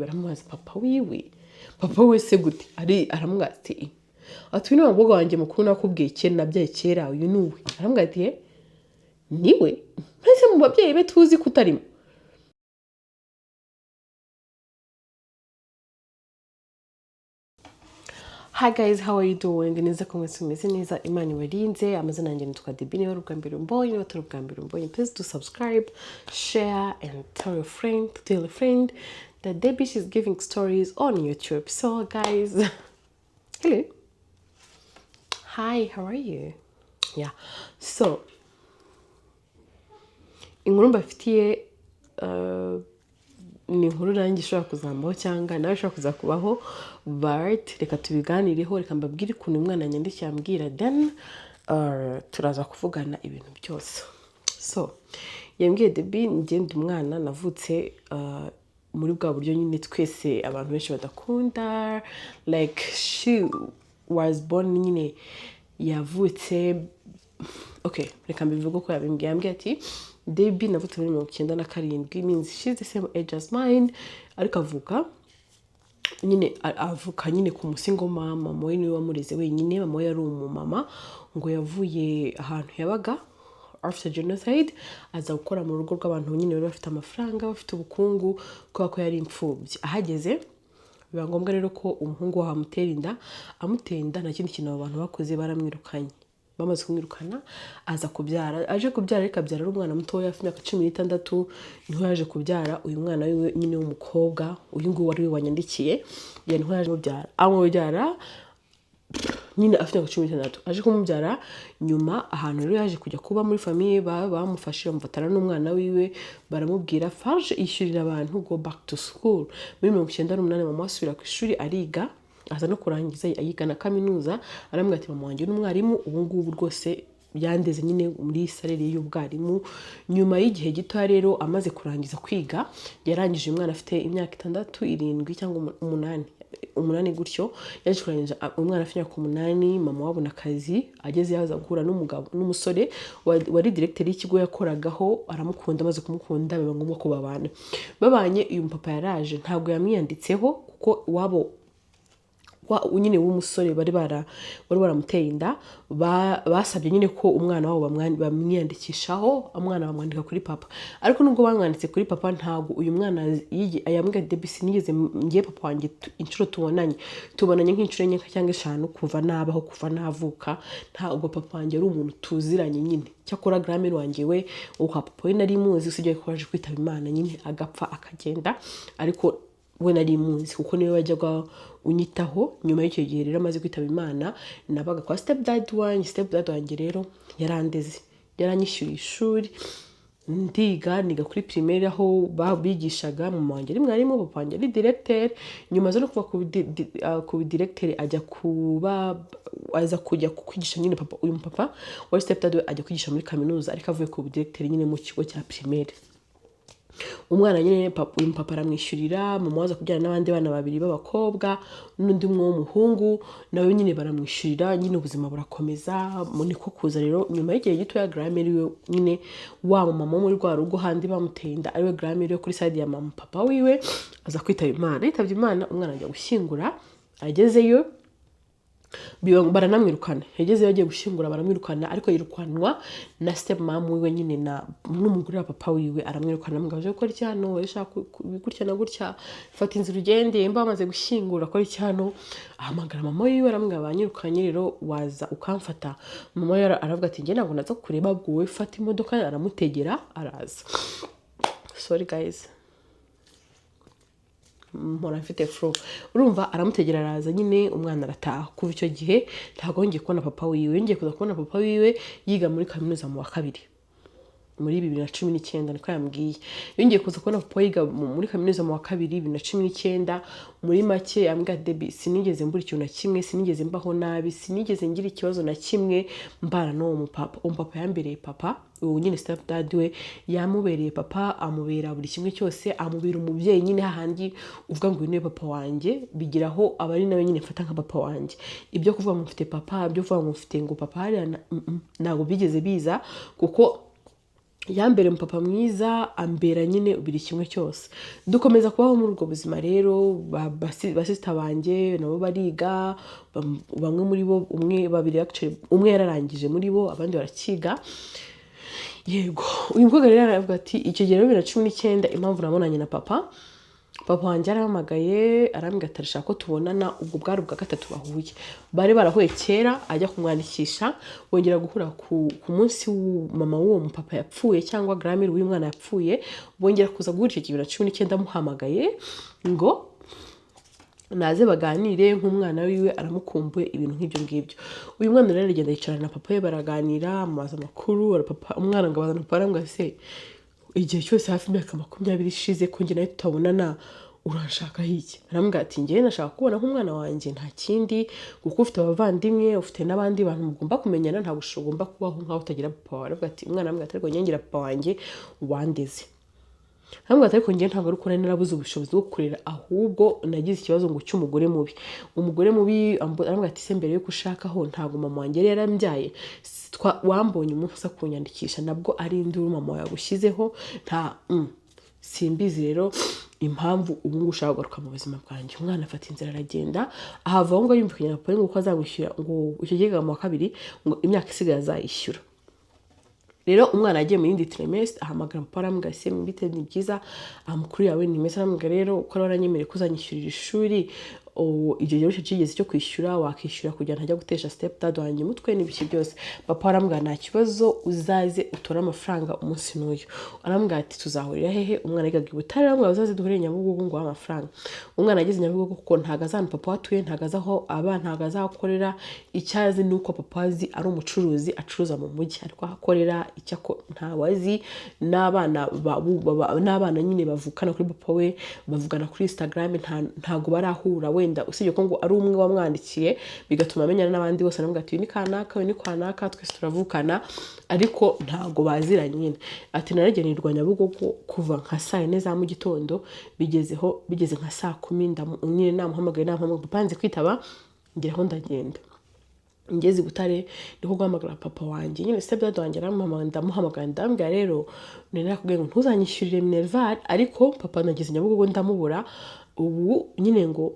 Baramubaza papa wiwe, papa we se gute ari? Aramubwira ati "Uyu ni wa mukobwa wanjye mukuru nakubwiye kera, nabyaye kera, uyu ni uwe." Aramubwira ati "Eh, niwe mbese mu babyeyi be tuzi ko utarimo?" Hi guys, how are you doing? Neza ko mwese mumeze neza, Imana ibarinze. Amazina yanjye nitwa Debbie, niba ari ubwa mbere umbonye, niba atari ubwa mbere umbonye, please do subscribe, share and tell your friend to tell a friend that Debbie, she's giving stories on YouTube. So guys, hello. Hi, how are you? Yeah. So, inkuru mbafitiye ni inkuru nanjye ishobora kuzambaho cyangwa nawe ishobora kuzakubaho, but reka tubiganireho. Reka mbabwire ukuntu umwana yanyandikiye ambwira, then turaza kuvugana ibintu byose. So yambwiye: "Debbie, ngenda umwana navutse muri bwa buryo nyine twese abantu benshi badakunda." Like, she was born nyine, yavutse, okay, reka mbivuge uko yabimbwiye. Yambwiye ati: "Debbie, navutse muri 97," means she's the same age as mine, ariko avuka nyine avuka nyine ku musingo mama. Mama we niwe wamureze wenyine. Mama we yari umumama ngo yavuye ahantu yabaga after genocide, aza gukora mu rugo rw'abantu nyine bari bafite amafaranga, bafite ubukungu, kubera ko yari imfubyi. Ahageze biba ngombwa rero ko umuhungu waho amutera inda. Amutera inda, nta kindi kintu abo bantu bakoze, baramwirukanye. Bamaze kumwirukana aza kubyara. Aje kubyara ariko abyara ari umwana mutoya, afite imyaka 16 niho yaje kubyara uyu mwana wiwe nyine w'umukobwa, uyu nguyu wari we wanyandikiye. Ya, niho yaje kumubyara, amubyara nyine afite imyaka 16 aje kumubyara. Nyuma ahantu rero yaje kujya kuba muri famille, bamufashe bamufatana n'umwana wiwe, baramubwira farge yishyurira abantu go back to school. Muri 98 mama asubira ku ishuri, ariga, aza no kurangiza, yiga na kaminuza. Aramubwira ati: "Mama wanjye ni umwarimu ubu ngubu rwose, yandeze nyine muri salary y'ubwarimu." Nyuma y'igihe gito rero amaze kurangiza kwiga, yarangije uyu mwana afite imyaka 6, 7 cyangwa 8, 8 gutyo. Yaje kurangiza umwana afite imyaka 8. Mama wabona akazi, ageze yaza guhura n'umugabo, n'umusore wari directeur y'ikigo yakoragaho, aramukunda. Amaze kumukunda biba ngombwa ko babana. Babanye, uyu mupapa yaraje, ntabwo yamwiyanditseho kuko iwabo nyine w'umusore bari baramuteye inda basabye nyine ko umwana wabo bamwiyandikishaho. Umwana bamwandika kuri papa, ariko nubwo bamwanditse kuri papa, ntabwo uyu mwana yambwiye: "Debbie, sinigeze ngiye papa wanjye inshuro tubonanye, tubonanye nk'inshuro enye cyangwa eshanu kuva nabaho, kuva navuka. Ntabwo papa wanjye ari umuntu tuziranye nyine. Cyakora grand-mère wanjye we, uwo kwa papa we, nari muzi, usibye ko yaje kwitaba Imana nyine, agapfa akagenda, ariko we nari muzi kuko niwe wajyaga unyitaho." Nyuma y'icyo gihe rero amaze kwitaba Imana, nabaga kwa step dad wanjye. Step dad wanjye rero yarandeze, yaranyishyuriye ishuri, ndiga, niga kuri primaire aho bigishaga. Mama wanjye ari mwarimu, papa wanjye ari directeur. Nyuma aza no kuva ku directeur, ajya kuba, aza kujya kwigisha nyine. Papa, uyu mupapa wari step dad we, ajya kwigisha muri kaminuza, ariko avuye ku directeur nyine mu kigo cya primaire. Umwana nyine papa, uyu mupapa aramwishyurira. Mama waza kubyara n'abandi bana babiri b'abakobwa n'undi umwe w'umuhungu, nawe nyine baramwishyurira nyine, ubuzima burakomeza. Niko kuza rero nyuma y'igihe gitoya grand-mère we nyine, wa mama wo muri rwa rugo handi bamuteye inda, ariwe grand-mère we kuri side ya mama papa wiwe, aza kwitaba Imana. Yitabye Imana, umwana ajya gushyingura, agezeyo baranamwirukana. Yagezeyo agiye gushyingura baramwirukana, ariko yirukanwa na step mom wiwe nyine, na n'umugore wa papa wiwe aramwirukana. Amubwira: "Uje gukora iki hano? Ushaka gutya na gutya, fata inzira ugende." Mba bamaze gushyingura, akora iki hano? Ahamagara mama wiwe, aramubwira: "Banyirukanye rero, waza ukamfata?" Mama we aravuga ati: "Njye ntabwo naza kureba, ubwo wowe fata imodoka." Aramutegera, araza. Sorry guys, mpora mfite flu. Urumva, aramutegera araza nyine, umwana arataha. Kuva icyo gihe ntabwo yongeye kubona papa wiwe. Yongeye kuza kubona papa wiwe yiga muri kaminuza mu wa kabiri muri 2019, niko yambwiye. Yongeye kuza kubona papa yiga muri kaminuza mu wa kabiri 2019. Muri make yambwiye: "Debbie, sinigeze mbura ikintu na kimwe, sinigeze mbaho nabi, sinigeze ngira ikibazo na kimwe mbana n'uwo mupapa. Uwo mupapa yambereye papa." Uwo nyine step dad we yamubereye papa, amubera buri kimwe cyose, amubera umubyeyi nyine, hahandi uvuga ngo uyu niwe papa wanjye, bigiraho aba ari nawe nyine mfata nka papa wanjye. Ibyo kuvuga ngo mfite papa, ibyo kuvuga ngo mfite ngo papa hariya ntabwo byigeze biza, kuko Yambereye umupapa mwiza, ambera nyine buri kimwe cyose. Dukomeza kubaho muri ubwo buzima rero. Ba sister banjye nabo bariga, bamwe muri bo, umwe, babiri actually, umwe yararangije muri bo, abandi barakiga. Yego, uyu mukobwa rero aravuga ati icyo gihe rero 2019, impamvu nabonanye na papa, papa wanjye arampamagaye, arambwira ati arashaka ko tubonana. Ubwo bwari ubwa gatatu bahuye. Bari barahuye kera ajya kumwandikisha, bongera guhura ku munsi mama w'uwo mupapa yapfuye, cyangwa grand-mère w'uyu mwana yapfuye. Bongera kuza guhura icyo gihe 2019, amuhamagaye ngo naze baganire nk'umwana wiwe, aramukumbuye, ibintu nk'ibyo ngibyo. Uyu mwana rero aragenda yicarana na papa we, baraganira, amubaza amakuru. Papa, umwana ngo abaza papa, aramubwira: "Se igihe cyose, hafi imyaka 20 ishize, ko njye nawe tutabonana, uranshakaho iki?" Aramubwira ati: "Njyewe nashaka kubona nk'umwana wanjye, nta kindi, kuko ufite abavandimwe, ufite n'abandi bantu mugomba kumenyana, ntabwo ugomba kubaho nk'aho utagira papa wawe." Aravuga ati, umwana aramubwira ati: "Ariko njye ngira papa wanjye wandeze." Aramubwira ati: "Ariko njye ntabwo ari uko nari narabuze ubushobozi bwo kurera, ahubwo nagize ikibazo ngo cy'umugore mubi, umugore mubi." Aramubwira ati: "Se mbere yuko ushakaho, ntabwo mama wanjye yari yarambyaye? Wambonye umunsi uza kunyandikisha, nabwo ari induru mama wawe yagushyizeho." Nta simbizi rero impamvu ubu ngubu ushaka kugaruka mu buzima bwanjye. Umwana afata inzira aragenda, ahava aho ngaho yumvikanye na papa we ngo uko azamwishyura, ngo icyo gihe yigaga mu wa kabiri, ngo imyaka isigaye azayishyura. Rero umwana yagiye mu yindi trimestre, ahamagara papa, aramubwira: "Se bite? Ni byiza, amakuru yawe ni meza?" Aramubwira: "Rero uko waranyemereye ko uzanyishyurira ishuri, igihe gihe kigeze cyo kwishyura, wakishyura kugira ngo ntajya gutesha step dad wanjye umutwe n'ibiki byose." Papa aramubwira: "Nta kibazo, uzaze utore amafaranga umunsi n'uyu." Aramubwira ati: "Tuzahurira hehe?" Umwana yigaga i Butare. Aramubwira: "Uzaze duhurire Nyabugogo ngo amafaranga." Umwana ageze Nyabugogo, kuko ntabwo azi ahantu papa atuye, ntabwo azi aho aba, ntabwo azi aho akorera. Icyo azi ni uko papa azi ari umucuruzi, acuruza mu mujyi, ariko aho akorera, icyo ntawe azi. N'abana nyine bavukana kuri papa we bavugana kuri Instagram, ntabwo barahura wenda, usibye ko ngo ari umwe wamwandikiye bigatuma amenyana n'abandi bose. Aramubwira ati: "Uyu ni kanaka, uyu ni kanaka, twese turavukana," ariko ntabwo baziranye nyine. Ati: "Naragenirwa Nyabugogo kuva nka saa 4 za mu gitondo, bigezeho bigeze nka saa 10, nyine namuhamagaye, papa yanze kwitaba, ngeraho ndagenda." Ngeze i Butare niko guhamagara papa wanjye nyine, step dad wanjye. Aramuhamagara, ndamuhamagara, ndamubwira: "Rero nari nakubwiye ngo ntuzanyishyurire minerval, ariko papa nageze Nyabugogo ndamubura. Ubu nyine ngo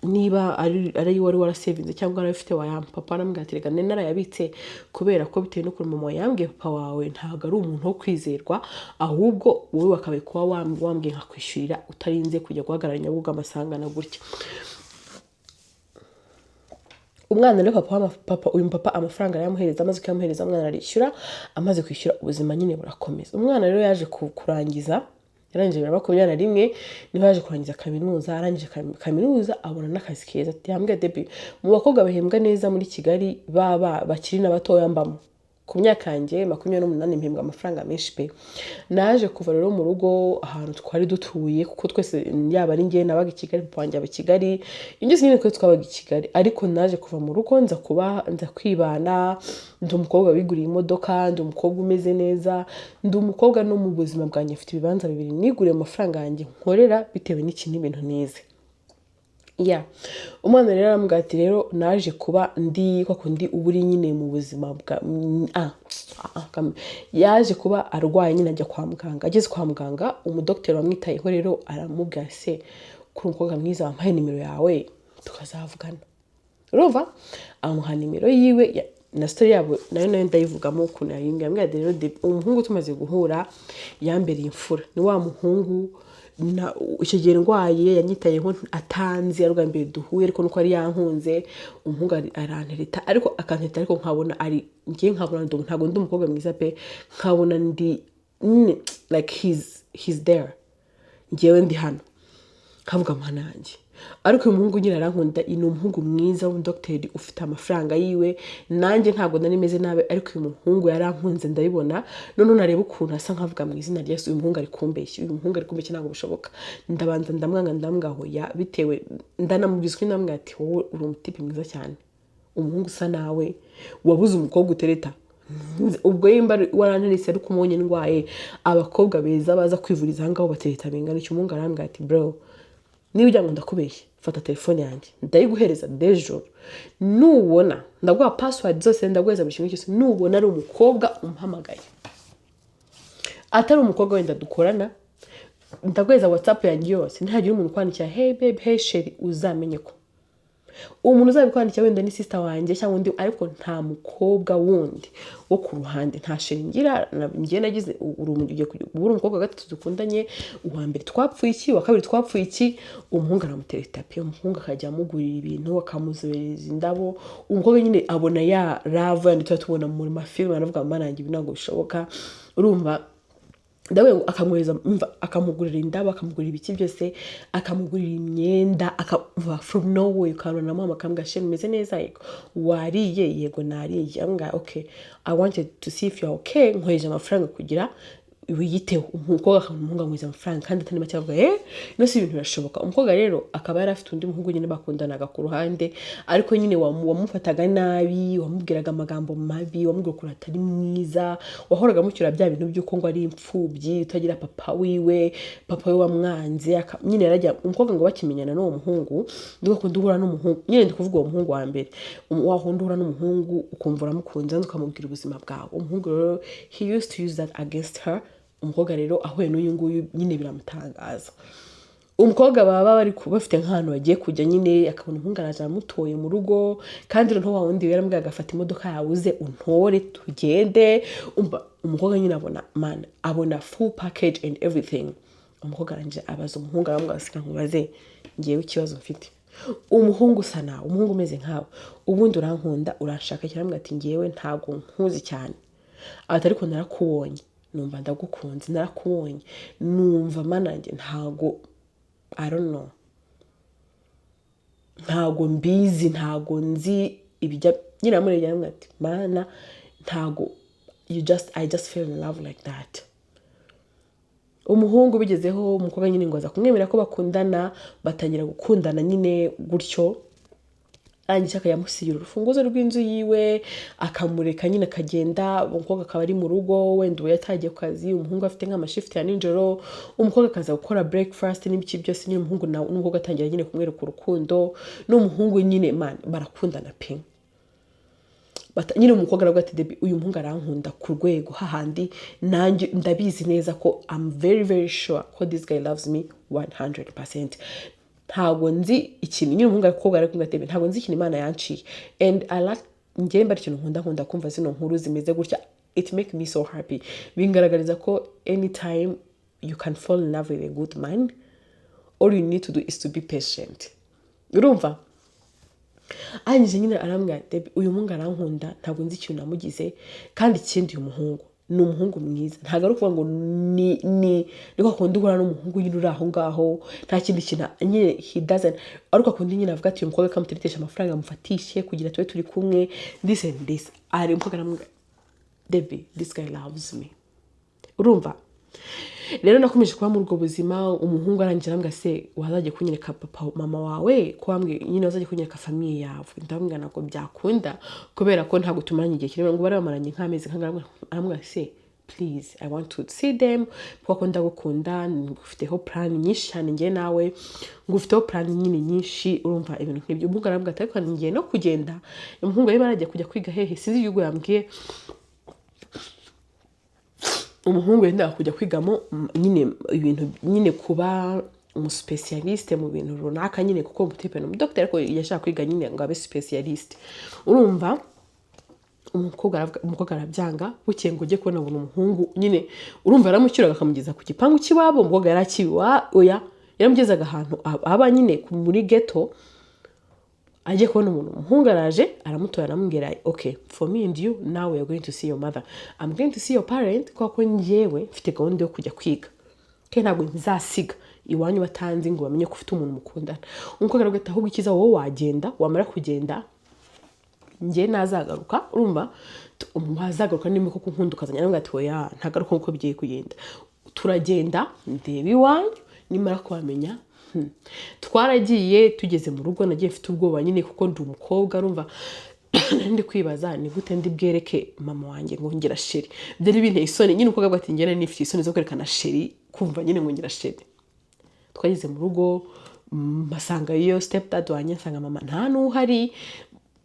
niba ari wari warasevinze cyangwa warabifite wayampa." Papa arambwira ati: "Reka, nari narayabitse kubera ko bitewe n'ukuntu mama yambwiye, papa wawe ntabwo ari umuntu wo kwizerwa, ahubwo wowe wakabaye kuba wambwiye nkakwishyurira utarinze kujya guhagarara Nyabugogo amasaha angana gutya." Umwana rero, papa, uyu papa amafaranga arayamuhereza. Amaze kuyamuhereza, umwana arishyura. Amaze kwishyura, ubuzima nyine burakomeza. Umwana rero yaje kurangiza, yarangije 2021, niho yaje kurangiza kaminuza. Arangije kaminuza abona n'akazi keza. Yambwiye: "Debi, mu bakobwa bahembwa neza muri Kigali baba bakiri n'abatoya mbamo, ku myaka yanjye 28 mpembwa amafaranga menshi pe." Naje kuva rero mu rugo ahantu twari dutuye, kuko twese, yaba ari njye nabaga i Kigali, papa wanjye aba i Kigali, ibyo byose nyine twe twabaga i Kigali. Ariko naje kuva mu rugo, nza kuba, nza kwibana. Ndi umukobwa wiguriye imodoka, ndi umukobwa umeze neza, ndi umukobwa no mu buzima bwanjye mfite ibibanza bibiri niguriye mu mafaranga yanjye nkorera, bitewe n'iki n'ibintu nize. Ya, umwana rero aramubwira ati: "Rero naje kuba ndi kwa kundi uba uri nyine mu buzima bwa yaje kuba arwaye nyine, ajya kwa muganga. Ageze kwa muganga, umudogiteri wamwitayeho rero aramubwira: 'Se kuri umukobwa mwiza, wampaye nimero yawe tukazavugana?' Urumva, amuha nimero yiwe na story yabo nayo ndayivugamo ukuntu yayimbwiye. Ambwira ati: 'Rero umuhungu tumaze guhura yambereye imfura, ni wa muhungu icyo gihe ndwaye yanyitayeho atanzi, ari ubwa mbere duhuye, ariko nuko yari yankunze. Umuhungu arantereta, ariko akantereta, ariko nkabona ari njye, nkabona ntabwo ndi umukobwa mwiza pe, nkabona ndi nyine like he's there, njyewe ndi hano, nkavuga mana yanjye, ariko uyu muhungu nyine arankunda, ni umuhungu mwiza w'umudogiteri ufite amafaranga yiwe. Nanjye ntabwo nari meze nabi, ariko uyu muhungu yarankunze ndabibona. Noneho nareba ukuntu asa nkavuga mu izina rya Yesu, uyu muhungu ari kumbeshya, uyu muhungu ari kumbeshya, ntabwo bishoboka.' Ndabanza ndamwanga, ndamubwira hoya, bitewe ndanamubwiza ukuri, ndamubwira ati: 'Wowe uri umutipe mwiza cyane, umuhungu usa nawe wabuze umukobwa utereta. Ubwo yimba waranteretse ariko umubonye ndwaye, abakobwa beza baza kwivuriza aha ngaho batereta bingana iki?' Umuhungu arambwira ati: 'Bro, niba ugira ngo ndakubeshye, fata telefone yanjye ndayiguhereza dejoro, nubona ndaguha password zose, ndaguhereza buri kimwe cyose, nubona ari umukobwa umpamagaye.' Atari umukobwa wenda dukorana, ndaguheza WhatsApp yanjye yose, ntihagira umuntu ukwandikira "Hey babe, hey chérie." Uzamenye ko uwo muntu uzabikwandikira wenda ni sister wanjye cyangwa undi, ariko nta mukobwa wundi wo ku ruhande, nta chérie ngira. Njye nagize uri umukobwa wa gatatu dukundanye. Uwa mbere twapfuye iki, uwa kabiri twapfuye iki. Umuhungu aramutera itapi, umuhungu akajya amugurira ibintu, akamuzohereza indabo. Umukobwa nyine abona ya love yandi tuba tubona mu mafilime, aravuga: "Mana yanjye, ibi ntabwo bishoboka." Urumva, ndawe akamwohereza, umva, akamugurira indabo, akamugurira ibiki byose, akamugurira imyenda, akamva from nowhere ukabona namuha, akambwira: "Chérie, umeze neza?" "Yego." "Wariye?" "Yego, nariye." Ambwira: "Okay, I wanted to see if you are okay, nkohereje amafaranga kugira wiyiteho." Umukobwa akabona umuhungu amwohereza amafaranga kandi atari make, avuga: "Eh, no si ibintu birashoboka." Umukobwa rero akaba yari afite undi muhungu nyine bakundanaga ku ruhande, ariko nyine wamufataga nabi, wamubwiraga amagambo mabi, wamubwira ukuntu atari mwiza, wahoraga amushyira bya bintu by'uko ngo ari imfubyi utagira papa wiwe, papa we wamwanze. Nyine yarajya umukobwa ngo bakimenyana n'uwo muhungu, niko akunda uhura n'umuhungu nyine, ndi kuvuga uwo muhungu wa mbere, wa wundi uhura n'umuhungu ukumva uramukunze, maze ukamubwira ubuzima bwawe. Umuhungu rero, he used to use that against her. Umukobwa rero ahuye n'uyu nguyu nyine biramutangaza. Umukobwa baba bari bafite nk'ahantu bagiye kujya nyine, akabona umuhungu araje amutoye mu rugo, kandi noneho wa wundi yaramubwiye agafata imodoka yawe uze untore tugende. Umva, umukobwa nyine abona, man, abona full package and everything. Umukobwa arangije abaza umuhungu, aramubwira: "Sika nkubaze, ngewe ikibazo mfite, umuhungu usa nawe, umuhungu umeze nkawe, ubundi urankunda, uranshaka?" Aramubwira ati: "Ngewe ntabwo nkuzi cyane," ati, "ariko narakubonye numva ndagukunze, narakubonye numva manange ntago, I don't know, ntago mbizi, ntago nzi ibijya." Nyine amurebye aramubwira ati: "Mana, ntago, you just I just fell in love like that." Umuhungu bigezeho, umukobwa nyine ngo aza kumwemera ko bakundana, batangira gukundana nyine gutyo. Arangije akayamusigira urufunguzo rw'inzu yiwe, akamureka nyine akagenda. Umukobwa akaba ari mu rugo, wenda ubu yatagiye ku kazi, umuhungu afite nk'amashift ya nijoro, umukobwa akaza gukora breakfast n'ibiki byose nyine. Umuhungu nawe, n'umukobwa atangira nyine kumwereka urukundo n'umuhungu nyine, man, barakundana pe. Nyine umukobwa aravuga ati: "Debi, uyu muhungu arankunda ku rwego hahandi nanjye ndabizi neza ko I'm very very sure ko this guy loves me 100%. Ntabwo nzi ikintu." Nyine umuhungu ariko ari kumwe ati: "Ntabwo nzi ikintu Imana yanciye." And I like, njyewe mba ari ikintu nkunda kumva zino nkuru zimeze gutya. It make me so happy, bingaragariza ko anytime you can fall in love with a good man. All you need to do is to be patient. Urumva, arangije nyine arambwira: "Debi, uyu muhungu arankunda, ntabwo nzi ikintu namugize. Kandi ikindi, uyu muhungu ni umuhungu mwiza, ntabwo ari ukuvuga ngo ni kwa kundi uhura n'umuhungu nyine uri aho ngaho, nta kindi kintu nyine, he doesn't." Ariko akundi nyine avuga ati: "Uyu mukobwa kamuteretesha amafaranga, amufatishe kugira tube turi kumwe, this and this." Ari umukobwa aramubwira: "Debi, this guy loves me." Urumva rero nakomeje kuba muri ubwo buzima. Umuhungu arangira arambwira: "Se wazajya kunyereka papa mama wawe, ko wambwiye nyine wazajya kunyereka famille yawe?" Ndamubwira: "Ntabwo byakunda kubera ko ntabwo tumaranye igihe kinini." Ngo bari bamaranye nk'amezi nk'angana. Arambwira: "Se please, I want to see them, kuko ndagukunda, ngufiteho plan nyinshi cyane, njye nawe ngufiteho plan nyine nyinshi." Urumva, ibintu nk'ibyo. Umuhungu arambwira ati: "Ariko ngiye no kugenda." Umuhungu yari aragiye kujya kwiga hehe, sinzi igihugu yambwiye umuhungu yendaga kujya kwigamo, nyine ibintu nyine kuba umuspécialiste mu bintu runaka nyine, kuko umutipe ni umudogiteri, ariko yashaka kwiga nyine ngo abe spécialiste. Urumva, umukobwa aravuga, umukobwa arabyanga. Bukeye ngo ujye kubona ubona umuhungu nyine, urumva, yaramushyuraga akamugeza ku gipangu cy'iwabo. Umukobwa yari akiwe, oya, yaramugezaga ahantu aba nyine muri ghetto. Agiye kubona umuntu, umuhungu araje aramutora, aramubwira: "Okay, for me and you now, we are going to see your mother, I'm going to see your parent, kubera ko njyewe mfite gahunda yo kujya kwiga kandi ntabwo nzasiga iwanyu batanzi ngo bamenye ko ufite umuntu mukundana." Umukobwa aravuga ati: "Ahubwo icyiza wowe wagenda, wamara kugenda njye nazagaruka, urumva, wazagaruka nimba koko unkunda ukazanya." Aravuga ati: "Oya, ntagaruka nkuko bigiye kugenda, turagenda ndeba iwanyu nimara kuhamenya." Twaragiye, tugeze mu rugo nagiye mfite ubwoba nyine kuko ndi umukobwa. Urumva, nari ndi kwibaza ni gute ndi bwereke mama wanjye ngo ngira chéri. Byari binteye isoni nyine. Umukobwa avuga ati: "Njye nari nifite isoni zo kwerekana chéri, kumva nyine ngo ngira chéri." Twageze mu rugo, mpasanga iyo step dad wanjye, nsanga mama nta n'uhari.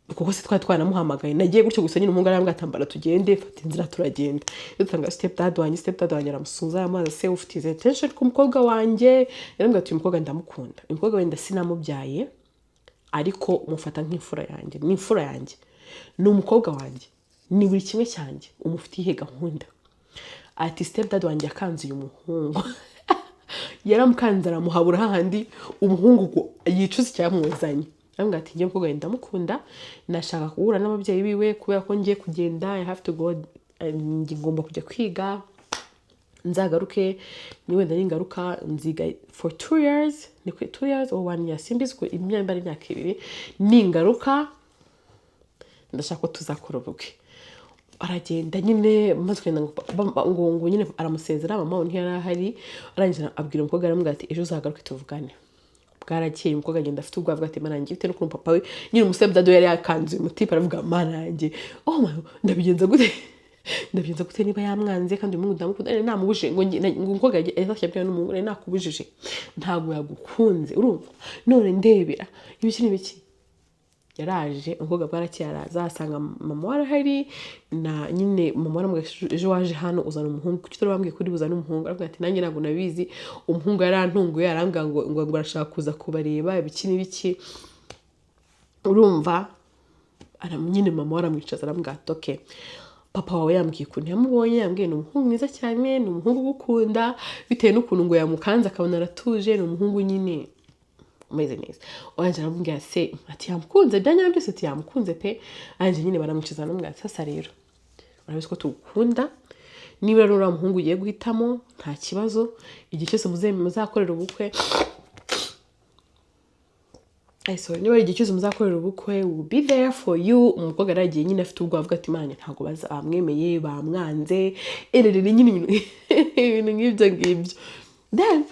Kuko se twari twanamuhamagaye? Nagiye gutyo gusa nyine. Umuhungu arambwira ati: "Ambara tugende." Fata inzira turagenda. Dutanga step dad wanjye, step dad wanjye aramusuhuza amazi: "Se ufite izi attention ku mukobwa wanjye?" Yarambwira ati: "Uyu mukobwa ndamukunda, uyu mukobwa wenda sinamubyaye, ariko mufata nk'imfura yanjye, ni imfura yanjye, ni umukobwa wanjye, ni buri kimwe cyanjye. Umufitiye iyihe gahunda?" Ati: "Step dad wanjye yakanze uyu muhungu, yaramukanze aramuhabura, hahandi umuhungu ngo yicuza icyamuzanye." Arambwira ati: "Njye mukobwa wanjye ndamukunda, nashaka guhura n'ababyeyi biwe kubera ko ngiye kugenda. I have to go, ngomba kujya kwiga, nzagaruke. Ni wenda ningaruka nziga for 2 years, ni kuri 2 years or one year, simbizi ko imyaka ari imyaka 2. Ningaruka ndashaka ko tuzakora ubukwe." Aragenda nyine, maze kugenda ngo nyine aramusezera. Mama we ntiyari ahari. Arangije abwira umukobwa, aramubwira ati: "Ejo uzagaruke tuvugane." Bwarakeye, umukobwa agenda afite ubwoba, avuga ati: "Mana yanjye," bitewe n'ukuntu papa we nyine, umustepdad we, yari yakanze uyu mutipe. Aravuga: "Mana yanjye, oh my, ndabigenza gute? Ndabigenza gute niba yamwanze kandi uyu muhungu ndamukunda? Nari namubujije." Ngo umukobwa yazashya abwira n'umuhungu: "Nari nakubujije, ntabwo yagukunze, urumva? None ndebera ibiki n'ibiki." Yaraje umukobwa, bwarakeye araza, asanga mama we arahari na nyine. Mama we aramubwira ati: "Ejo waje hano uzana umuhungu, kuki utari wambwiye ko uri buzane umuhungu?" Aravuga ati: "Nanjye ntabwo nabizi, umuhungu yarantunguye, arambwira ngo arashaka kuza kubareba, ibiki n'ibiki." Urumva nyine mama we aramwicaza, aramubwira ati: "Okay, papa wawe yambwiye ukuntu yamubonye, yambwiye ni umuhungu mwiza cyane, ni umuhungu ugukunda, bitewe n'ukuntu ngo yamukanze akabona aratuje, ni umuhungu nyine umeze neza." Wanjye aramubwira se ati: "Yamukunze bya nyabyo byose?" Ati: "Yamukunze pe." Anjye nyine baramwicaza, aramubwira ati: "Sasa rero urabizi ko tugukunda. Niba rero uriya muhungu ugiye guhitamo, nta kibazo. Igihe cyose muzakorera ubukwe, ay sorry, niba ari igihe cyose muzakorera ubukwe, we will be there for you." Umukobwa yaragiye nyine afite ubwoba, avuga ati: "Imana, ntabwo baza bamwemeye, bamwanze ererere nyine," ibintu nk'ibyo ngibyo. Then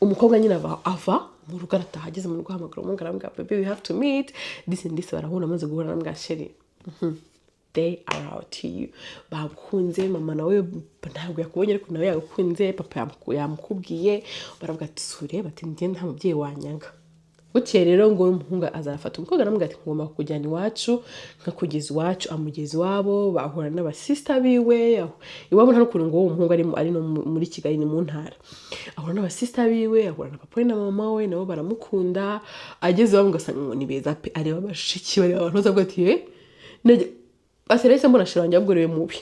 umukobwa nyine ava mu rugo arataha. Ageze mu rugo ahamagara umuhungu, aramubwira: "Baby, we have to meet this and this." Barahura. Amaze guhura aramubwira: "Chéri, they are out to you, bagukunze. Mama nawe ntabwo yakubonye ariko nawe yagukunze. Papa yamukubwiye." Baravuga ati: "Sure?" Bati: "Njye nta mubyeyi wanyanga." Bukeye rero ngo umuhungu azafata umukobwa, aramubwira ati: "Ngomba kukujyana iwacu, nkakugeza iwacu." Amugeza iwabo, bahura n'abasista biwe. Iwabo nta n'ukuntu ngo uwo muhungu ari no muri Kigali, ni mu ntara. Ahura n'abasista biwe, ahura na papa we na mama we, nabo baramukunda. Ageze iwabo ugasanga ngo ni beza pe. Areba bashiki, bareba abantu bose, avuga ati: "Eh, ati nahise mbona chéri wanjye ahubwo ariwe mubi,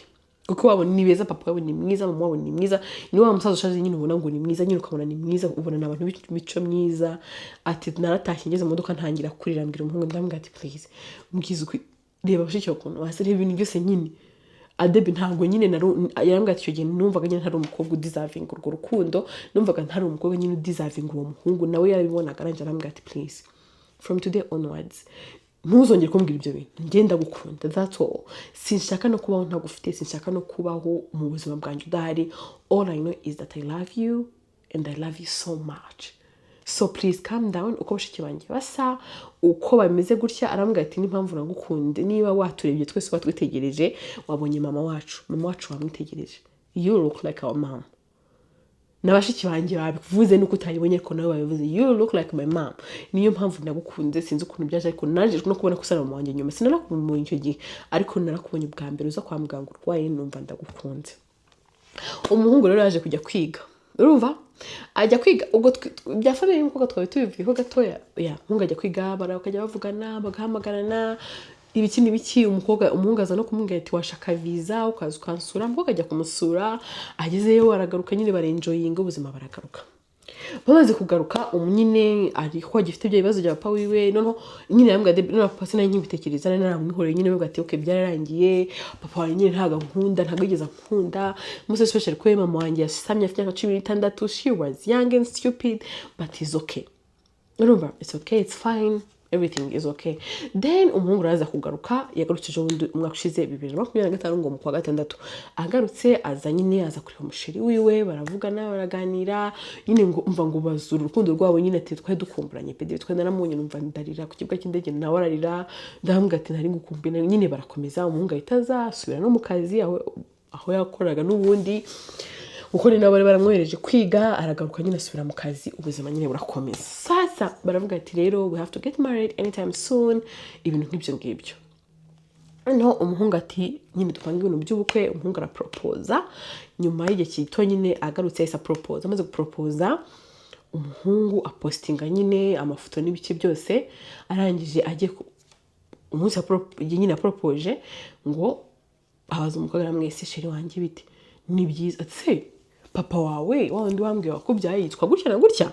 kuko wabo ni beza, papa wabo ni mwiza, mama wabo ni mwiza, ni wa musaza ushaje nyine ubona ngo ni mwiza nyine, ukabona ni mwiza, ubona ni abantu b'imico myiza." Ati: "Naratashye, ngeze mu modoka ntangira kurira, mbwira umuhungu, ndamubwira ati: 'Please, mbwiza ukuri, reba bashiki bawe ukuntu basa, reba ibintu byose nyine.'" Adebi ntabwo nyine yarambwira ati: "Icyo gihe numvaga nyine ntari umukobwa udeservinga urwo rukundo, numvaga ntari umukobwa nyine udeservinga uwo muhungu." Nawe yarabibonaga. Arangije arambwira ati: "Please, from today onwards ntuzongere kumbwira ibyo bintu. Njye ndagukunda, that's all. Sinshaka no kubaho ntagufite, sinshaka no kubaho mu buzima bwanjye udahari. All I know is that I love you and I love you so much, so please calm down. Uko bashiki banjye basa, uko bameze gutya," arambwira ati, "n'impamvu nagukunde, niba waturebye twese, watwitegereje, wabonye mama wacu, mama wacu wamwitegereje, you look like our mom. Na bashiki banjye babivuze, nuko utayibonye ariko nawe babivuze, you look like my mom. Niyo mpamvu nagukunze. Sinzi ukuntu byaje, ariko naje no kubona ko usa na mama wanjye nyuma. Sinanakubonye icyo gihe, ariko narakubonye ubwa mbere uza kwa muganga urwaye, numva ndagukunze." Umuhungu rero yaje kujya kwiga, urumva ajya kwiga. Ubwo bya famille y'umukobwa twari tubivuyeho gatoya. Ya umuhungu ajya kwiga, bakajya bavugana, bagahamagarana, ibiki n'ibiki. Umukobwa, umuhungu aza no kumubwira ati: "Washaka viza ukaza ukansura." Umukobwa ajya kumusura, agezeyo aragaruka nyine, barenjoyinga ubuzima, baragaruka. Bamaze kugaruka, nyine ariko agifite ibyo bibazo bya papa wiwe. Noneho nyine yarambwira ati: "Noneho papa sinari nkibitekereza, nari naramwihoreye nyine." Avuga ati: "Okay, byararangiye. Papa wanjye nyine ntabwo ankunda, ntabwo yigeze ankunda umunsi, especially ko mama wanjye yasamye afite imyaka 16. She was young and stupid, but it's okay, urumva, it's okay, it's fine, everything is okay." Then umuhungu araza kugaruka. Yagarutse ejo bundi umwaka ushize, 2025, ngo mu kwa gatandatu. Agarutse aza nyine, aza kureba umuchéri wiwe, baravugana, baraganira nyine, ngo umva ngo bazura urukundo rwabo nyine. Ati: "Twari dukumburanye pe, twari naramubonye numva ndarira ku kibuga cy'indege, nawe ararira, ndamubwira ati nari ngukumbuye nyine." Barakomeza. Umuhungu ahita aza asubira no mu kazi aho yakoraga n'ubundi. Kuko ni nabo bari baramwohereje kwiga, aragaruka nyine, asubira mu kazi, ubuzima nyine burakomeza. Sasa baravuga ati: "Rero we have to get married anytime soon," ibintu nk'ibyo ngibyo. Noneho umuhungu ati: "Nyine dupanga ibintu by'ubukwe." Umuhungu araporopoza nyuma y'igihe gito nyine agarutse, yahise aporopoza. Amaze guporopoza, umuhungu apositinga nyine amafoto n'ibice byose. Arangije agiye umunsi nyine aporopoje, ngo abaza umukobwa, aramwese: "Chéri wanjye, bite? Ni byiza." Ati: "Se papa wawe, wa wundi wambwiye wakubyaye, yitwa gutya na gutya?"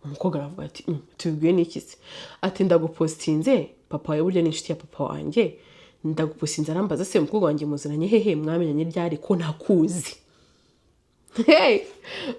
Umukobwa aravuga ati: "Tubibwiwe n'iki se?" Ati: "Ndagupositinze, papa wawe burya ni inshuti ya papa wanjye, ndagupositinze." Arambaza: "Se umukobwa wanjye muziranye hehe? Mwamenyanye ryari ko ntakuzi?" Hey!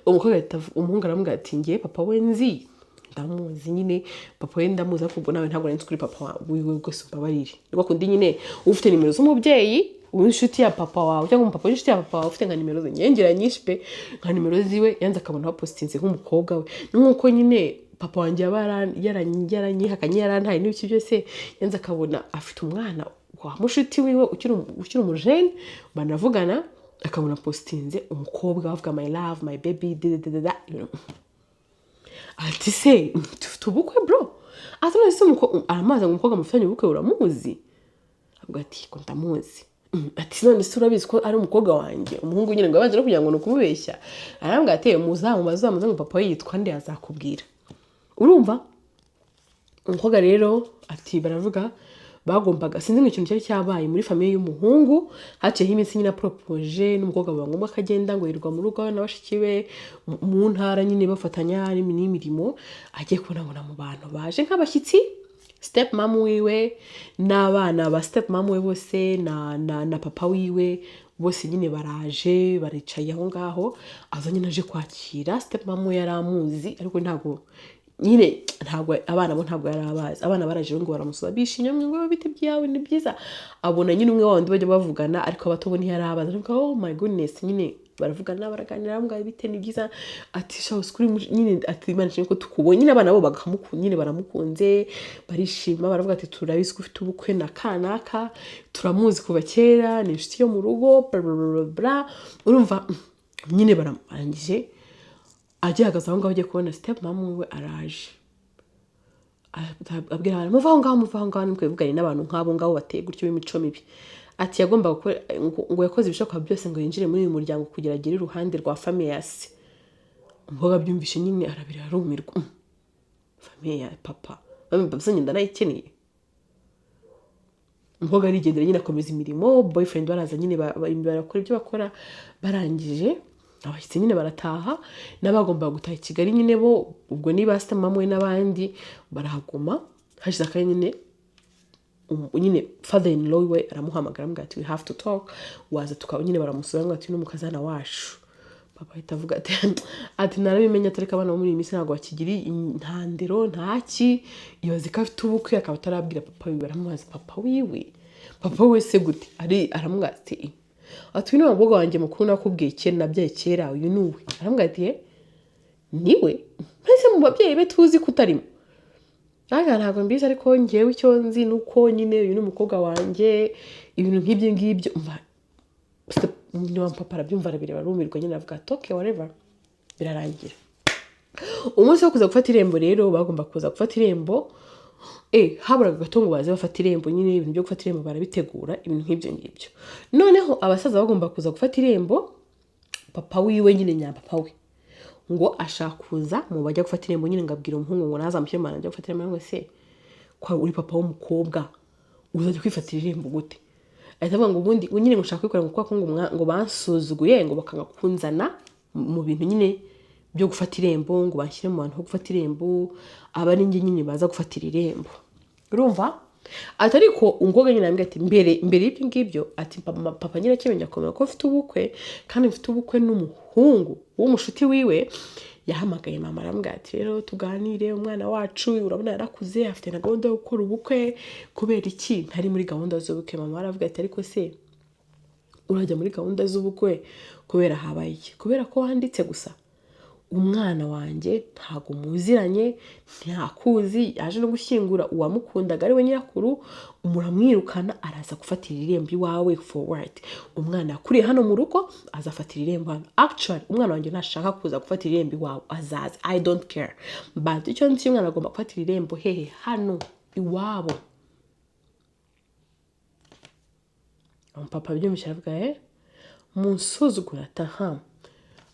Umukobwa ahita umuhungu aramubwira ati: "Ngiye papa we nzi, ndamuzi nyine, papa we ndamuzi, ariko ubwo nawe ntabwo nari nzi kuri papa wiwe rwose, umbabarire." Niko kundi nyine ufite nimero z'umubyeyi w'inshuti ya papa wawe, cyangwa umupapa w'inshuti ya papa wawe, ufite nka nimero ze nyengera nyinshi pe, nka nimero ziwe, yanze akabona bapositinze nk'umukobwa we. Ni nk'uko nyine papa wanjye yaba yaranyihakanye, yarantaye n'ibiki byose, yanze akabona afite umwana wa mushuti wiwe ukiri umujene banavugana, akabona positinze umukobwa bavuga "my love, my baby", da da da da. Ati: "Se dufite ubukwe, bro?" Ati: "None se aramazi ngo umukobwa mufitanye ubukwe uramuzi?" Avuga ati: "Ko ndamuzi." Ati: "None se urabizi ko ari umukobwa wanjye?" Umuhungu nyine ngo yabanje no kugira ngo ni ukumubeshya, arambwira ati: "Muzamubaze, muzamubaze ngo papa we yitwa nde, azakubwira." Urumva umukobwa rero ati baravuga bagombaga, sinzi ngo ikintu cyari cyabaye muri famille y'umuhungu. Haciyeho iminsi nyine aporopoje n'umukobwa, biba ngombwa ko agenda, ngo yirirwa mu rugo na bashiki be mu ntara nyine, bafatanya n'imirimo. Agiye kubona ngo na mu bantu baje nk'abashyitsi, step mom wiwe n'abana ba step mom we bose na papa wiwe bose nyine baraje, baricaye aho ngaho. Aza nyine aje kwakira step mom we, yari amuzi, ariko ntabwo nyine, ntabwo abana bo ntabwo yari abazi. Abana baraje ngo baramusura bishimye, ngo: "Bite byawe? Ni byiza." Abona nyine umwe wa wundi bajya bavugana, ariko abato bo ntiyari abazi. Aravuga: "Oh my goodness." Nyine baravugana, baraganira, baravuga: "Bite? Ni byiza." Ati: "Shaho kuri nyine." Ati: "Imana ishimwe ko tukubonye." Nyine abana bo bakamukunda nyine, baramukunze, barishima, baravuga ati: "Turabizi ko ufite ubukwe na kanaka, turamuzi kuva kera, ni inshuti yo mu rugo, bla bla bla bla." Urumva nyine baramurangije, agihagaze aho ngaho, agiye kubona step mom we araje, abwira abantu: "Muve aho ngaho, muve aho ngaho, ntimwivugane n'abantu nk'abo ngabo bateye gutyo b'imico mibi." Ati yagombaga gukora ngo yakoze ibishoboka byose ngo yinjire muri uyu muryango kugira agere iruhande rwa famille ya se. Umukobwa abyumvishe nyine arabira, arumirwa. Famille ya papa papa nyine ndanayikeneye? Umukobwa arigendera nyine, akomeza imirimo. Boyfriend baraza nyine, barakora ibyo bakora. Barangije, abashyitsi nyine barataha, n'abagombaga gutaha i Kigali nyine bo ubwo niba mama we n'abandi barahaguma. Hashize akanya nyine, nyine father in law we aramuhamagara, aramubwira ati: "We have to talk, waza tukaba." Nyine baramusura ngo ati: "N'umukazana wacu." Papa ahita avuga ati: "Narabimenye, atari ko abana bo muri iyi minsi ntabwo bakigira nta ndero, ntaki." Ibaze ko afite ubukwe akaba atarabwira papa wiwe. Aramubaza papa wiwe, papa we se gute ari? Aramubwira ati: "Uyu ni umukobwa wanjye mukuru nakubwiye kera, nabyaye kera, uyu ni uwe." Aramubwira ati: "Eh, niwe mbese mu babyeyi be tuzi ko utarimo?" Ntabwo ntabwo mbizi, ariko ngewe icyo nzi ni uko nyine uyu ni umukobwa wanjye, ibintu nk'ibyo ngibyo. Umva, niba papa arabyumva, arabireba, arumirwa nyine, avuga ati: "Okay, whatever." Birarangira. Umunsi wo kuza gufata irembo rero, bagomba kuza gufata irembo, haburaga gato ngo baze bafate irembo nyine. Ibintu byo gufata irembo barabitegura, ibintu nk'ibyo ngibyo. Noneho abasaza bagomba kuza gufata irembo, papa wiwe nyine, nyapapa we, ngo ashaka kuza mu bajya gufata irembo nyine, ngo abwira umuhungu ngo nazamushyire mu bantu ajya gufata irembo. Ngo: "Se ko uri papa w'umukobwa, uzajya kwifatira irembo gute?" Ahita avuga ngo ubundi ngo nyine ngo ushaka kubikora ngo kubera ko ngo bansuzuguye, ngo bakanga kunzana mu bintu nyine byo gufata irembo, ngo banshyire mu bantu ho gufata irembo, aba ari njye nyine baza gufatira irembo. Urumva ati ariko umukobwa nyine arambwira ati mbere mbere y'ibyo ngibyo, ati papa nyine akimenya akomera ko mfite ubukwe, kandi mfite ubukwe n'umuhungu w'umushuti wiwe, yahamagaye mama, arambwira ati: 'Rero tuganire, umwana wacu urabona yarakuze, afite na gahunda yo gukora ubukwe, kubera iki ntari muri gahunda z'ubukwe?' Mama aravuga ati: 'Ariko se urajya muri gahunda z'ubukwe kubera habaye iki? Kubera ko wanditse gusa? Umwana wanjye ntabwo muziranye, ntakuzi, yaje no gushyingura uwamukundaga ari we nyirakuru, muramwirukana, araza gufatira irembo iwawe forward. Umwana yakuriye hano mu rugo, azafatira irembo hano. Actually, umwana wanjye ntashaka kuza gufatira irembo iwawe, azaza, I don't care, but icyo nzi, umwana agomba gufatira irembo hehe? Hano iwabo. Umupapa abyumvise aravuga: "Munsuzugura ataha."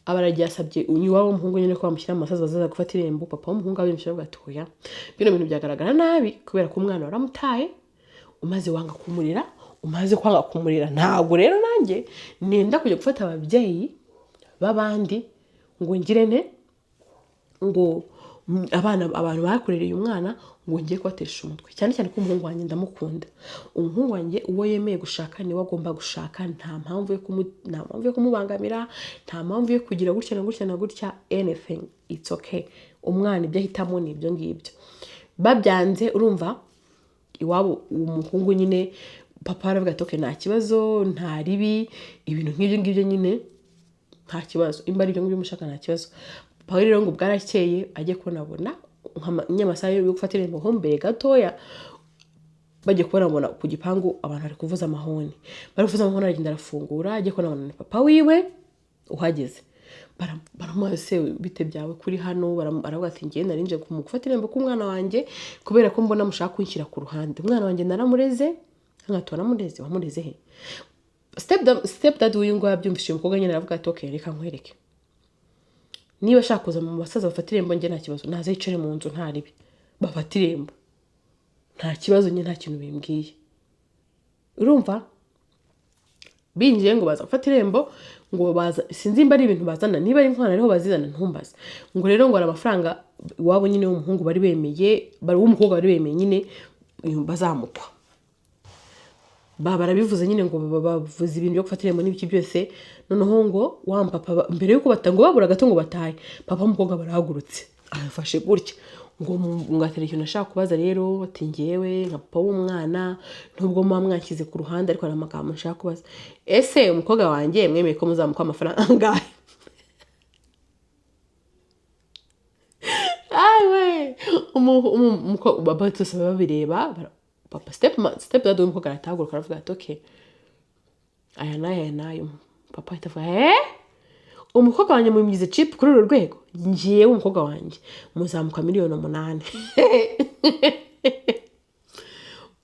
Aba aragiye, asabye iwabo w'umuhungu nyine ko bamushyira mu masaza azaza gufata irembo. Papa w'umuhungu abyumvise aravuga ati: "Oya, bino bintu byagaragara nabi, kubera ko umwana waramutaye, umaze wanga kumurera, umaze kwanga kumurera, ntabwo rero nanjye nenda kujya gufata ababyeyi b'abandi ngo ngire ne ngo abana, abantu bakurereye umwana, ngo ngiye kubatesha umutwe, cyane cyane ko umuhungu wanjye ndamukunda. Umuhungu wanjye uwo yemeye gushaka niwe agomba gushaka. Nta mpamvu yo kumubangamira, nta mpamvu yo kugira gutya na gutya na gutya, anything, it's okay. Umwana ibyo ahitamo ni ibyo ngibyo." Babyanze, urumva iwabo umuhungu nyine, papa aravuga ati: "Okay, nta kibazo, nta ribi, ibintu nk'ibyo ngibyo nyine, nta kibazo, imba ari ibyo ngibyo mushaka, nta kibazo." Papa rero ngo bwarakeye, ajye kubonabona nyamasaha yo gufata irembo nko mbere gatoya, bagiye kubona ku gipangu abantu bari kuvuza amahoni, bari kuvuza amahoni. Aragenda arafungura, ajye kubona ni papa wiwe uhageze. Baramubaza: "Se bite byawe kuri hano?" Aravuga ati: "Ngiye nari nje mu gufata irembo k'umwana wanjye, kubera ko mbona mushaka kunshyira ku ruhande. Umwana wanjye naramureze." Nkati: "Waramureze? Wamureze he?" Step dad w'uyu nguyu yabyumvise, uyu mukobwa nyine, aravuga ati: "Okay, reka nkwereke. Niba ashaka kuza mu basaza bafata irembo, njye nta kibazo, naze yicare mu nzu, nta ribi, bafata irembo, nta kibazo, njye nta kintu bimbwiye." Urumva binjiye ngo baza gufata irembo, ngo baza, sinzi nimba ari ibintu bazana, niba ari inkwano ariho bazizana, ntumbaze. Ngo rero ngo hari amafaranga iwabo nyine w'umuhungu bari bemeye, bari w'umukobwa bari bemeye nyine bazamukwa. Barabivuze nyine, ngo bavuze ibintu byo gufata irembo n'ibiki byose. Noneho ngo wa papa, mbere yuko ngo babura gato ngo batahe, papa w'umukobwa barahagurutse, arafashe gutya ngo atari ikintu ashaka kubaza rero, ati: "Ngewe nka papa w'umwana, nubwo muba mwanshyize ku ruhande, ariko hari amagambo nshaka kubaza. Ese umukobwa wanjye mwemeye ko muzamuka amafaranga angahe?" Awe bose babireba. Papa, step dad w'umukobwa aratahaguruka, aravuga ati: "Okay, aya n'aya, aya n'ayo." Papa ahita avuga: "Umukobwa wanjye mumize cheap kuri uru rwego? Ngewe umukobwa wanjye muzamuka miliyoni 8."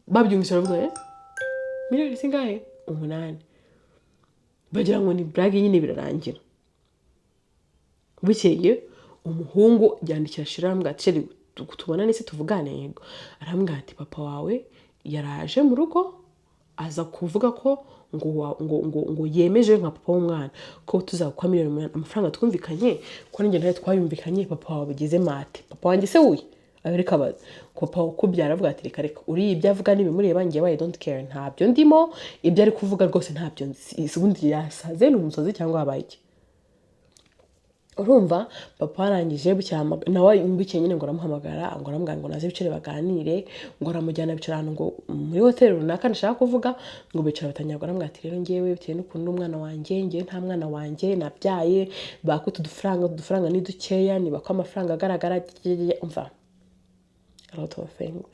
Babyumvise baravuga: "Miliyoni zingahe? 8." Bagira ngo ni blague nyine, birarangira. Bukeye umuhungu yandikira Shira, aramubwira ati: "Chéri, tubonane se tuvugane." "Yego." Arambwira ati: "Papa wawe yaraje mu rugo, aza kuvuga ko ngo yemeje nka papa w'umwana ko tuzakwa miliyoni 8, amafaranga twumvikanye, ko nanjye nawe twayumvikanye. Papa wawe ugeze mate?" "Papa wanjye se wuye?" Ariko abaza ko papa ukubyara, avuga ati: "Reka reka, uriya ibyo avuga n'ibimureba, njyewe I don't care, ntabyo ndimo, ibyo ari kuvuga rwose ntabyo nzi. Ubundi yasaze, ni umusazi cyangwa habaye iki?" Urumva papa arangije nawe bukeye nyine ngo aramuhamagara, ngo aramubwira ngo naze bicare baganire. Ngo aramujyana, bicara ahantu ngo muri hoteli runaka ntashaka kuvuga. Ngo bicara batangira, ngo aramubwira ati: "Rero ngewe bitewe n'ukuntu umwana wanjye, ngewe nta mwana wanjye nabyaye, baka utu dufaranga, utu dufaranga ni dukeya, nibakwa amafaranga agaragara." Umva, a lot of things.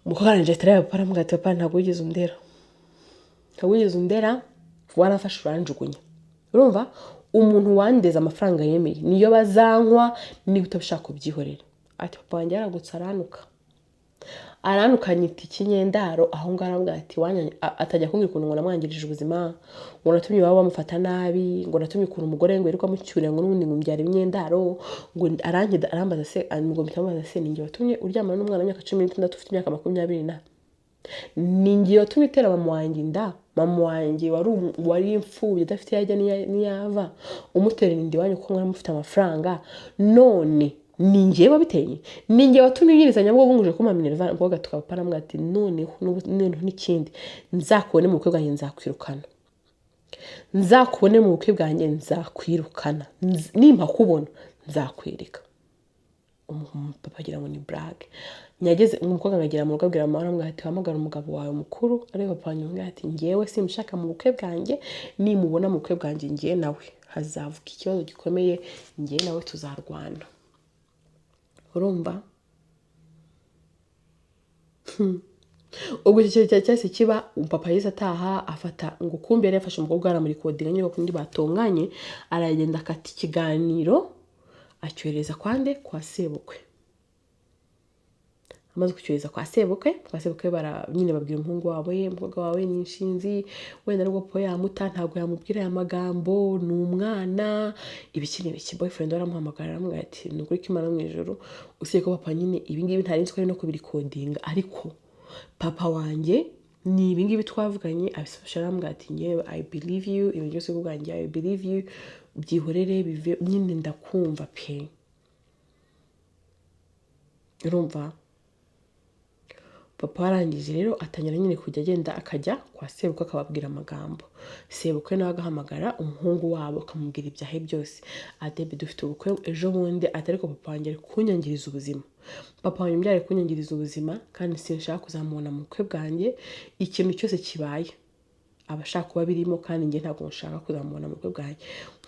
Umukobwa arangije ahita areba papa, aramubwira ati: "Papa, ntabwo wigeze undera, ntabwo wigeze undera, warafashe uranjugunya. Urumva umuntu wandeze, amafaranga yemeye niyo bazankwa, niba utabishaka kubyihorera." Ati: "Papa wanjye yaragutse aranuka, aranuka, anyita ikinyendaro aho ngaho." Aramubwira ati atajya kumbwira ukuntu ngo namwangirije ubuzima, ngo natumye iwabo bamufata nabi, ngo natumye ukuntu umugore ngo yirirwa amucyurira, ngo n'ubundi ngo mbyara imyendaro. Ngo arankida, arambaza se, ngo mpita mubaza se: 'Ni njye watumye uryamana n'umwana w'imyaka 16 ufite imyaka 20 na? Ni njye watumye utera mama wanjye inda, mama wanjye wari imfubyi adafite iyo ajya n'iyo ava, umuterera inda iwanyu kuko mwari mufite amafaranga? None ni njye wabiteye? Ni njye watumye unyiriza Nyabugogo ngo uje kumpa minerval?' Umukobwa tukaba aramubwira ati: 'Noneho noneho n'ikindi, nzakubone mu bukwe bwanjye nzakwirukana, nzakubone mu bukwe bwanjye nzakwirukana, nimpa kubona nzakwereka.' Papa agira ngo ni blague. Nyageze umukobwa ngagera mu rugo, abwira mama, aramubwira ati: "Hamagara umugabo wawe mukuru." Ariko papa wanjye amubwira ati: "Ngewe simushaka mu bukwe bwanjye. Nimubona mu bukwe bwanjye, ngewe nawe hazavuka ikibazo gikomeye, ngewe nawe tuzarwana." Urumva, ubwo icyo kintu cyahise kiba. Papa yahise ataha, afata ngo kumbi yari yafashe umukobwa, aramurikodinga nyine kundi batonganye, aragenda akata ikiganiro, acyohereza kwande? Kwa sebukwe. Amaze kucyohereza kwa sebukwe, bara nyine babwira umuhungu wabo ye: "Umukobwa wawe ni inshinzi, wenda nubwo papa yamuta ntabwo yamubwira aya magambo, ni umwana," ibiki n'ibiki. Boyfriend aramuhamagara, aramubwira ati: "Ni ukuri ko Imana mu ijuru, usibye ko papa nyine ibingibi ntari nzi ko ari no kubirikodinga, ariko papa wanjye ni ibingibi twavuganye." Abisufasha, aramubwira ati: "Ngewe I believe you, ibintu byose bwanjye I believe you, byihorere bive nyine, ndakumva pe." Urumva, papa arangije rero atangira nyine kujya agenda akajya kwa sebukwe, akababwira amagambo. Sebukwe nawe agahamagara umuhungu wabo, akamubwira ibyahe byose, ati: "Babe, dufite ubukwe ejo bundi," ati: "ariko papa wanjye ari kunyangiriza ubuzima, papa wanjye ari kunyangiriza ubuzima, kandi sinshaka kuzamubona mu bukwe bwanjye. Ikintu cyose kibaye aba ashaka kuba birimo, kandi njye ntabwo nshaka kuzamubona mu bukwe bwanjye.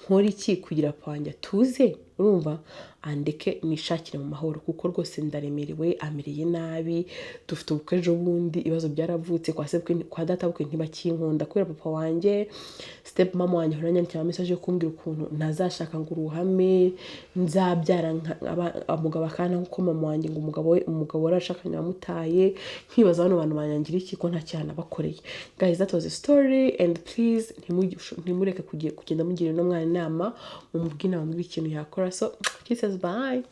Nkora iki kugira papa wanjye atuze, urumva, andeke nishakire mu mahoro? Kuko rwose ndaremerewe, amereye nabi. Dufite ubukwe ejo bundi, ibibazo byaravutse kwa sebukwe, kwa data bukwe ntibakinkunda kubera papa wanjye. Step mama wanjye ahora anyandikira message yo kumbwira ukuntu ntazashaka ngo uruhame nzabyara umugabo akana nkuko mama wanjye ngo umugabo we, umugabo warashakanye wamutaye. Nkibaza bano bantu banyangira iki ko nta cyaha nabakoreye?" Guys, that was a story, and please ntimureke kugenda mugira ino mwana inama, mumubwire inama, mubwire ikintu yakora. So kisses, bye.